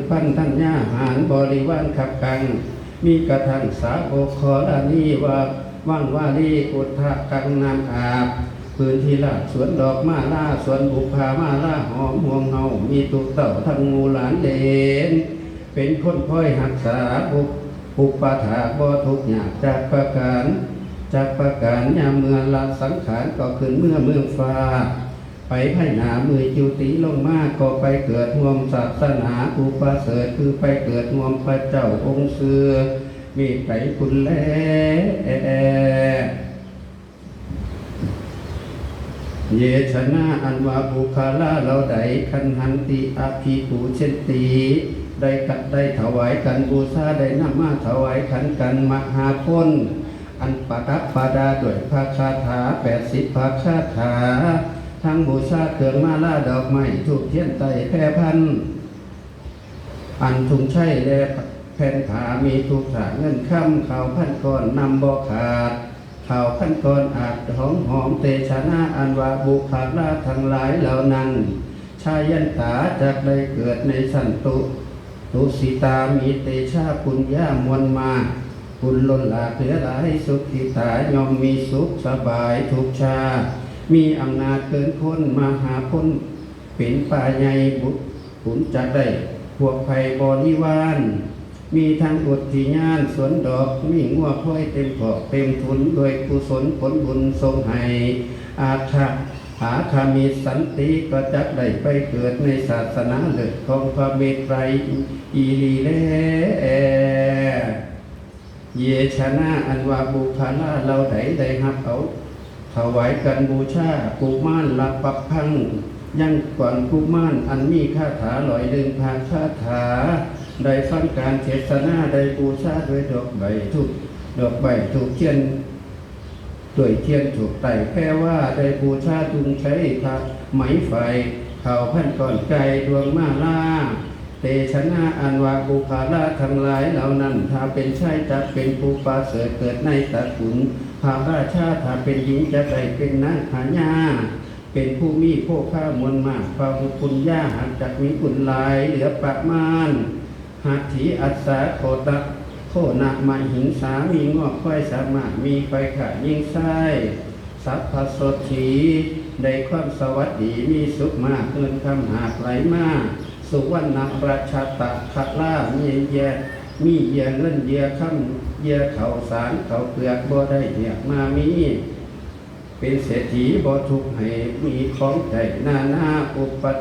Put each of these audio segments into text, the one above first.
ພັນທັນຍາຫານບໍລິວານຄັບຄັ່ງ ມີກະທັ່ງສາວົກທໍລະນີ ວ່າວັງວາລີ ອຸດທະກັງນ້ຳອາບ ພື້ນທີ່ລາບສວນດອກມາລາ ສວນບຸບພາມາລາ ຫອມຫ່ວງເຮົາ ມີທຸກເຕົ້າທັງໝູ່ຫຼານເລນ ເປັນຄົນຄອຍຮັກສາ ອຸປະຖາກບໍ່ທຸກຍາກຈັກປະການ ຈັກປະການ ຍາມເມື່ອລະສັງຂານກໍຂຶ້ນເມືອເມືອງຟ້າ ໄປພາຍໜ້າມື້ຈຸຕິລົງມາກໍໄປເກີດຮ່ວມສາສະໜາ ຜູ້ປະເສີດຄືໄປເກີດຮ່ວມພະເຈົ້າອົງຊື່ ເມດໄຕພຸ້ນແລ. ເຢຊະນາ ອັນວ່າບຸກຄະລາເຫຼົ່າໃດ ຄັນຫັນຕິ ອະພິປູເຊນຕິ ໄດ້ກັບໄດ້ຖວາຍກັນບູຊາ ໄດ້ນຳມາຖວາຍຂັນກັນມະຫາພົນ ອັນປະດັບປະດາດ້ວຍພະຄາຖາແປດສິບພະຄາຖາ ທັງບູຊາເຄື່ອງມາລາດອກໄມ້ທູບທຽນໄຕ້ແຜ່ພັນ ອັນທຸງໄຊແລະແຜ່ນຜ້າມີທຸກຖ້າເງິນຄຳ ເຂົ້າພັນກ້ອນນຳບໍ່ຂາດ ເຂົ້າພັນກ້ອນອາດຫອມຫອມ ເຕຊະນາອັນວ່າບຸກຄະລາທັງຫຼາຍເຫຼົ່ານັ້ນ ຊາຍັນຕາຈັກໄດ້ເກີດໃນຊັ້ນຕຸ ຕຸສິຕາ ມີເຕຊະປຸນຍາມວນມາກ ບຸນລົ້ນຫຼາກເຫຼືອຫຼາຍ ສຸຂິຕາ ຍ່ອມມີສຸກສະບາຍທຸກຊາດ ມີອຳນາດເກີນຄົນ ມະຫາພົນເປັນປ່າໃຫຍ່ ບຸ ບຸນຈັກໄດ້ພວກໄພບໍລິວານ ມີທັງອຸດທິຍານສວນດອກ ມີງົວຄວາຍເຕັມຄອກເຕັມທຸນ ດ້ວຍກຸສົນຜົນບຸນສົ່ງໃຫ້ ອາຄະ ອາຄະມິດສັນຕິ ກໍຈັກໄດ້ໄປເກີດໃນສາສະໜາເລີດຂອງພະເມດໄຕອີ່ຫຼີແລ. ເຢຊະນາ ອັນວ່າບຸກຄະລາເຫຼົ່າໃດໄດ້ຮັບເອົາ ຖວາຍກັນບູຊາກຸມານລະປັບພັງ ຍັງກອນກຸມານ ອັນມີຄາຖາຮ້ອຍໜຶ່ງພະຄາຖາ ໄດ້ຟັງການເທດສະນາ ໄດ້ບູຊາດ້ວຍດອກໄມ້ທູບ ດອກໄມ້ທູບທຽນ ດ້ວຍທຽນທູບໄຕ້ແຜ່ວ່າ ໄດ້ບູຊາທຸງໄຊພະໄໝໄຟ ເຂົ້າພັນກ້ອນໄກ່ດວງມາລາ ເຕຊະນາອັນວ່າບຸກຄະລາທັງຫຼາຍເຫຼົ່ານັ້ນ ຖ້າເປັນຊາຍຈັກເປັນຜູ້ປະເສີດເກີດໃນຕະກຸນພະລາຊາ ຖ້າເປັນຍິງຈັກໄດ້ເປັນນາງພະຍາ ເປັນຜູ້ມີໂພຄາມວນມາກ ພະຫຸປຸນຍາຫາກຈັກມີບຸນຫຼາຍເຫຼືອປະມານ ຫັດຖີອັດສາໂຄຕະ ໂຄນະມະຫິງສາ ມີງົວຄວາຍສາມາດ ມີໄຟຟ້າຍິງຊາຍ ສັບພະສົດຖີ ໄດ້ຄວາມສະຫວັດດີ ມີສຸກມາກ ເງິນຄຳຫາກໄຫຼມາ ສຸວັນນະຣະຊະຕະຄະລາ ມີເຢຍ ມີເຢຍເງິນເຢຍຄຳ ເຢຍເຂົ້າສານເຂົ້າເປືອກ ບໍ່ໄດ້ເຫຍກມາມີ ເປັນເສດຖີບໍ່ທຸກໃຫ້ມີຂອງໃຊ້ນານາ ອຸປະ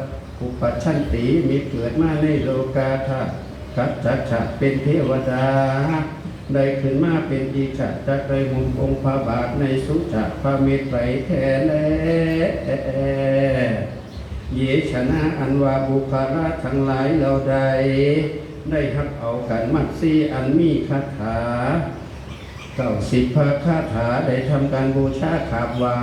ອຸປະຊັນຕິ ມີເກີດມາໃນໂລກາທາດ ກັບຈັກຊາດເປັນເທວະດາ ໄດ້ຂຶ້ນມາເປັນອີກຊາດ ຈັກໄດ້ຫົ້ມອົງພະບາດໃນສຸຊາດພະເມດໄຕແທ້ແລ. ເຢຊະນາ ອັນວ່າບຸກຄະລາທັງຫຼາຍເຫຼົ່າໃດ ໄດ້ຮັບເອົາກັນມັດສີອັນມີຄາຖາ ເກົ້າສິບພະຄາຖາ ໄດ້ທຳການບູຊາຂາບໄຫວ້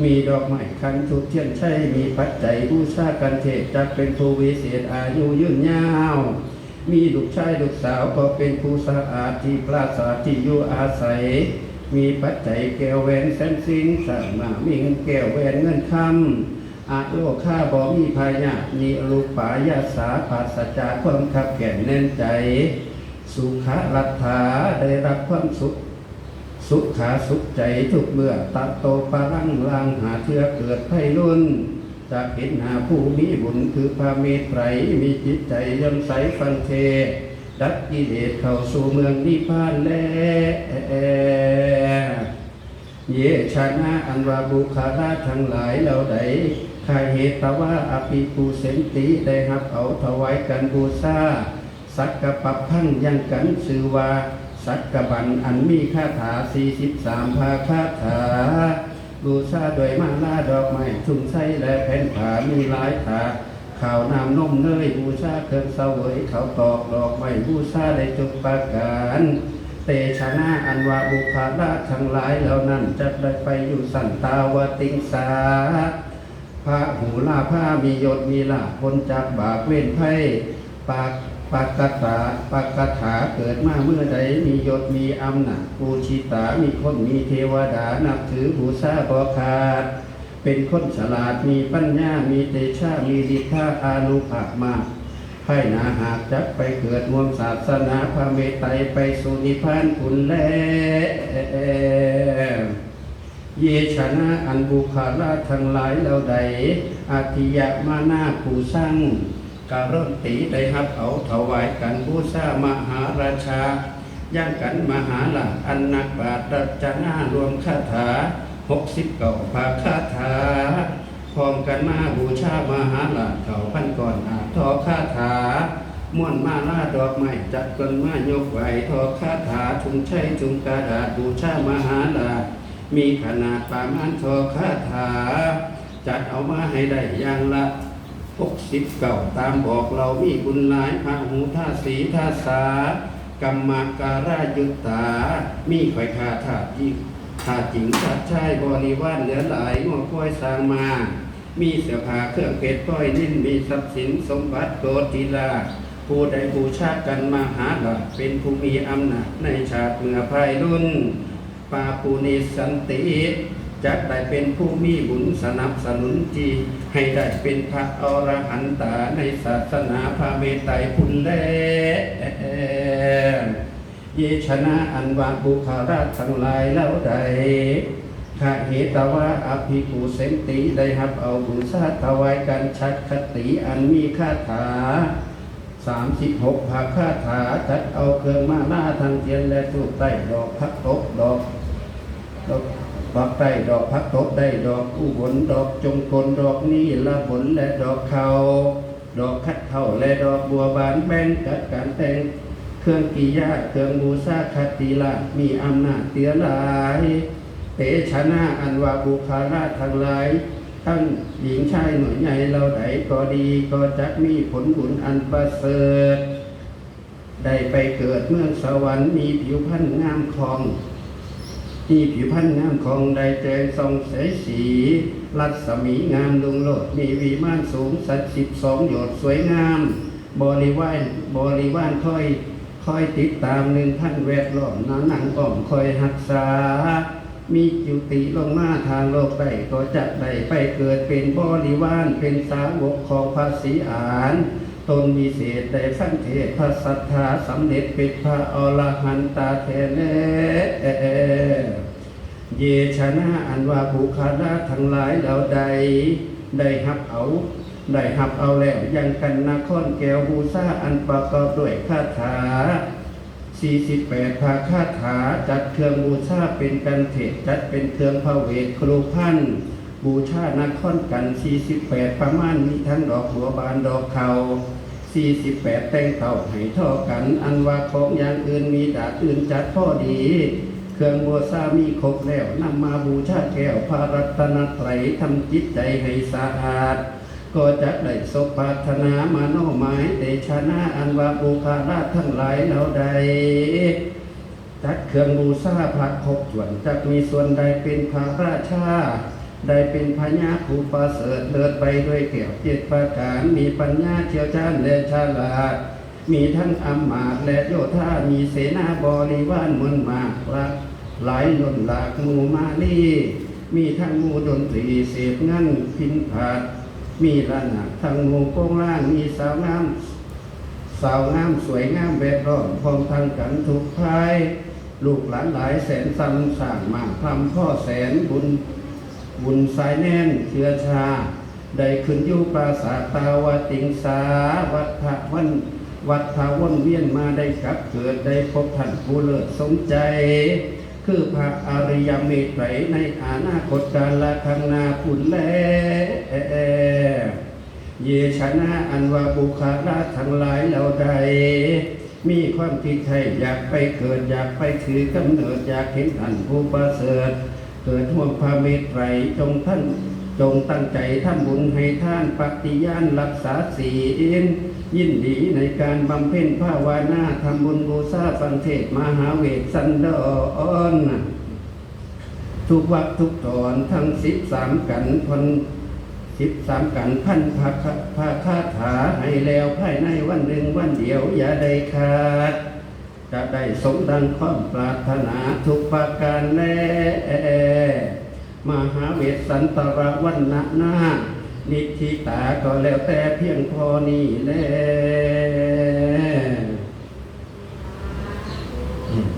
ມີດອກໄມ້ຂັນທູບທຽນໄຊ ມີປັດໄຈບູຊາກັນເທບ ຈັກເປັນຜູ້ວິເສດອາຍຸຍືນຍາວ ມີລູກຊາຍລູກສາວກໍເປັນຜູ້ສະອາດທີ່ປາສາດທີ່ຢູ່ອາໄສ ມີປັດໄຈແກ້ວແຫວນແສນສິງ ຊ້າງມ້າມິງແກ້ວແຫວນເງິນຄຳ ອະໂລຄາບໍ່ມີພະຍາດ ນິລຸບປາຍາສາ ປາສະຈາກຄວາມຄັບແຄ້ນແໜ້ນໃຈ ສຸຂະລັດຖາ ໄດ້ຮັບຄວາມສຸກ ສຸຂາສຸກໃຈທຸກເມື່ອ ຕະໂຕປະລັງ ລ້າງຫ້າເທື່ອເກີດໄພລຸນ ຈັກເຫັນໜ້າຜູ້ມີບຸນຄືພະເມດໄຕ ມີຈິດໃຈເຫຼື້ອມໃສຟັງເທດ ດັບກິເລດເຂົ້າສູ່ເມືອງນິບພານແລ. ເຢຊະນາ ອັນວ່າບຸກຄະລາທັງຫຼາຍເຫຼົ່າໃດ ຄາເຫຕະວາ ອະພິປູເສນຕິ ໄດ້ຮັບເອົາຖວາຍກັນບູຊາ ສັກກະປັບພັງ ຍັງກັນຊື່ວ່າສັກກະບັນ ອັນມີຄາຖາສີ່ສິບສາມພະຄາຖາ ບູຊາດ້ວຍມາລາດອກໄມ້ທຸງໄຊ ແລະແຜ່ນຜ້າມີຫຼາຍຖາດ ຂ້າວນ້ຳນົມເນີຍ ບູຊາເຄື່ອງສະເຫວີຍເຂົ້າຕອກດອກໄມ້ ບູຊາໄດ້ທຸກປະການ ເຕຊະນາ ອັນວ່າບຸກຄະລາທັງຫຼາຍເຫຼົ່ານັ້ນ ຈັກໄດ້ໄປຢູ່ຊັ້ນຕາວະຕິງສາ ພະຫູລາພາ ມີຍົດມີລາບ ພົ້ນຈາກບາບເວນໄພ ປາກ ປາກກະຕາ ປາກກະຖາ ເກີດມາເມື່ອໃດ ມີຍົດມີອຳນາດ ປູຊິຕາ ມີຄົນມີເທວະດາ ນັບຖືບູຊາບໍ່ຂາດ ເປັນຄົນສະຫຼາດ ມີປັນຍາ ມີເຕຊາ ມີລິດທາອານຸພາບມາກ ພາຍໜ້າຫາກຈັກໄປເກີດຮ່ວມສາສະໜາພະເມດໄຕ ໄປສູ່ນິບພານພຸ້ນແລ. ເຢຊະນາອັນບຸກຄະລາທັງຫຼາຍເຫຼົ່າໃດ ອະທິຍະມານາປູຊັງ ກາລົນຕິ ໄດ້ຮັບເອົາຖວາຍກັນບູຊາມະຫາລາຊາ ຢ່າງກັນມະຫາລາດ ອັນນັກປາດລັດຈະນາລວມຄາຖາຫົກສິບເກົ້າພະຄາຖາ ພ້ອມກັນມາບູຊາມະຫາລາດເກົ້າພັນກ້ອນ ອາດຖໍຄາຖາ ມ່ວນມາລາດອກໄມ້ ຈັດຕົ້ນມາຍົກໄຫວ້ຖໍຄາຖາ ທຸງໄຊທຸງກະດາດ ບູຊາມະຫາລາດ ມີຂະໜາດປະມານຖໍຄາຖາ ຈັດເອົາມາໃຫ້ໄດ້ຢ່າງລະຫົກສິບເກົ້າ ຕາມບອກເລົ່າ ມີບຸນຫຼາຍ ພະຫູທາສີທາສາ ກຳມະກາລາຍຸດຕາ ມີຂ້ອຍຂ້າທາດຍິງ ທາດຍິງທາດຊາຍ ບໍລິວານເຫຼືອຫຼາຍ ງົວຄວາຍຊ້າງມ້າ ມີເສື້ອຜ້າເຄື່ອງເພັດພລອຍນິນ ມີຊັບສິນສົມບັດໂກຕິລາດ ຜູ້ໃດບູຊາກັນມະຫາລາດ ເປັນຜູ້ມີອຳນາດໃນຊາດເມື່ອພາຍລຸນ ປາປູນິສັນຕິ ຈັກໄດ້ເປັນຜູ້ມີບຸນສະໜັບສະໜູນ ທີ່ໃຫ້ໄດ້ເປັນພະອໍລະຫັນຕາໃນສາສະໜາພະເມດໄຕພຸ້ນແລ. ເຢຊະນາອັນວ່າບຸກຄະລາທັງຫຼາຍເຫຼົ່າໃດ ຄະຫິຕະວາອະພິປູເສນຕິ ໄດ້ຮັບເອົາບູຊາຖວາຍກັນສັກຄະຕິ ອັນມີຄາຖາ ສາມສິບຫົກພະຄາຖາ ຈັດເອົາເຄື່ອງມາລາທັງທຽນ ແລະ ທູບໃຕ້ດອກຜັກຕົບ ດອກ ດອກ ດອກໃຕ້ດອກຜັກຕົບ ໄດ້ດອກອຸບົນ ດອກຈົງກົນ ດອກນີລະບົນ ແລະ ດອກເຂົ້າ ດອກຂັດເຂົ້າ ແລະ ດອກບົວບານ ແບ່ງຈັດການແຕ່ງເຄື່ອງກິຍາ ເຄື່ອງບູຊາຄະຕິລາດ ມີອຳນາດເຫຼືອຫຼາຍ. ເຕຊະນາອັນວ່າບຸກຄະລາທັງຫຼາຍ ທັງຍິງຊາຍນ້ອຍໃຫຍ່ເຫຼົ່າໃດກໍດີ ກໍຈັກມີຜົນບຸນອັນປະເສີດ ໄດ້ໄປເກີດເມືອງສະຫວັນ ມີຜິວພັນງາມຂອງ ມີຜິວພັນງາມຂອງ ໄດ້ແຈ້ງສ່ອງໃສສີ ລັດສະໝີງາມລຸງໂລດ ມີວິມານສູງສັກສິບສອງໂຍດ ສວຍງາມ ບໍລິວານ ບໍລິວານຄອຍ ຄອຍຕິດຕາມໜຶ່ງພັນແວດລ້ອມ ໜານັ່ງອ້ອມຄອຍຮັກສາ ມີຈຸຕິລົງມາທາງໂລກໄດ້ ກໍຈັກໄດ້ໄປເກີດເປັນບໍລິວານ ເປັນສາວົກຂອງພະສີອານ ຕົນວິເສດໄດ້ຟັງເທດພະສັດທາ ສຳເລັດເປັນພະອໍລະຫັນຕາແທ້ແລ. ເຢຊະນາອັນວ່າບຸກຄະລາທັງຫຼາຍເຫຼົ່າໃດ ໄດ້ຮັບເອົາ ໄດ້ຮັບເອົາແລ້ວ ຍັງກັນນະຄອນແກ້ວບູຊາ ອັນປະກອບດ້ວຍຄາຖາ ສີ່ສິບແປດພະຄາຖາ ຈັດເຄື່ອງບູຊາເປັນກັນເທດ ຈັດເປັນເຄື່ອງພະເວດຄະລຸພັນ ບູຊານະຄອນກັນສີ່ສິບແປດປະມານ ມີທັງດອກບົວບານ ດອກເຂົ້າ ສີ່ສິບແປດແຕ່ງເຕົ້າໃຫ້ທໍ່ກັນ ອັນວ່າຂອງຢ່າງອື່ນມີດາດອື່ນຈັດພໍດີ ເຄື່ອງບູຊາມີຄົບແລ້ວ ນຳມາບູຊາແກ້ວພະລັດຕະນະໄຕ ທຳຈິດໃຈໃຫ້ສະອາດ ກໍຈັກໄດ້ສົມປາດຖະໜາມະໂນໝາຍ ເຕຊະນາອັນວ່າບຸກຄະລາທັງຫຼາຍເຫຼົ່າໃດ ຈັດເຄື່ອງບູຊາພະຄົບຖ້ວນ ຈັກມີສ່ວນໄດ້ເປັນພະລາຊາ ໄດ້ເປັນພະຍາຜູ້ປະເສີດ ເລີດໄປດ້ວຍແກ້ວເຈັດປະການ ມີປັນຍາຊ່ຽວຊານ ແລະ ສະຫຼາດ ມີທັງອຳມາດ ແລະ ໂຍທາ ມີເສນາບໍລິວານມ່ວນມາກ ຫຼາກຫຼາຍລົ້ນຫຼາກໝູ່ມາລີ ມີທັງໝູ່ດົນຕີເສບເງິນພິນພາດ ມີລະນາດທັງໝູ່ໂປງລາງ ມີສາວງາມ ສາວງາມສວຍງາມແວດລ້ອມ ພ້ອມທັງກັນທຸກພາຍ ລູກຫຼານຫຼາຍແສນຊຳ ຊ້າງມ້າພຳພໍແສນ ບຸນ ບຸນສາຍແນນເຊື້ອຊາດ ໄດ້ຂຶ້ນຢູ່ປາສາດຕາວະຕິງສາ ວັດທະວັນ ວັດທະວົນວຽນມາໄດ້ກັບເກີດ ໄດ້ພົບທ່ານຜູ້ເລີດສົມໃຈ ຄືພະອະລິຍະເມດໄຕ ໃນອະນາຄົດການລະຂ້າງໜ້າພຸ້ນແລ. ເຢຊະນາອັນວ່າບຸກຄະລາທັງຫຼາຍເຫຼົ່າໃດ ມີຄວາມຄິດໃຄ່ຢາກໄປເກີດ ຢາກໄປຖືກຳເນີດ ຢາກເຫັນທ່ານຜູ້ປະເສີດ ເກີດຮ່ວມພະເມດໄຕ ຈົ່ງທັງ ຈົ່ງຕັ້ງໃຈທຳບຸນໃຫ້ທານ ປະຕິຍານ ຮັກສາສີນ ຍິນດີໃນການບຳເພັນພາວະນາ ທຳບຸນບູຊາຟັງເທດມະຫາເວດສັນດອນ ທຸກວັກທຸກຕອນ ທັງສິບສາມກັນພັນ ສິບສາມກັນພັນພະຄະ ພະຄາຖາໃຫ້ແລ້ວ ພາຍໃນວັນໜຶ່ງວັນດຽວຢ່າໄດ້ຂາດ ຈະໄດ້ສົມດັ່ງຄວາມປາດຖະໜາທຸກປະການແລ. ມະຫາເວດສັນຕະລະວັນນະນາ ນິດທິຕາກໍແລ້ວແຕ່ພຽງພໍນີ້ແລ. ອືມ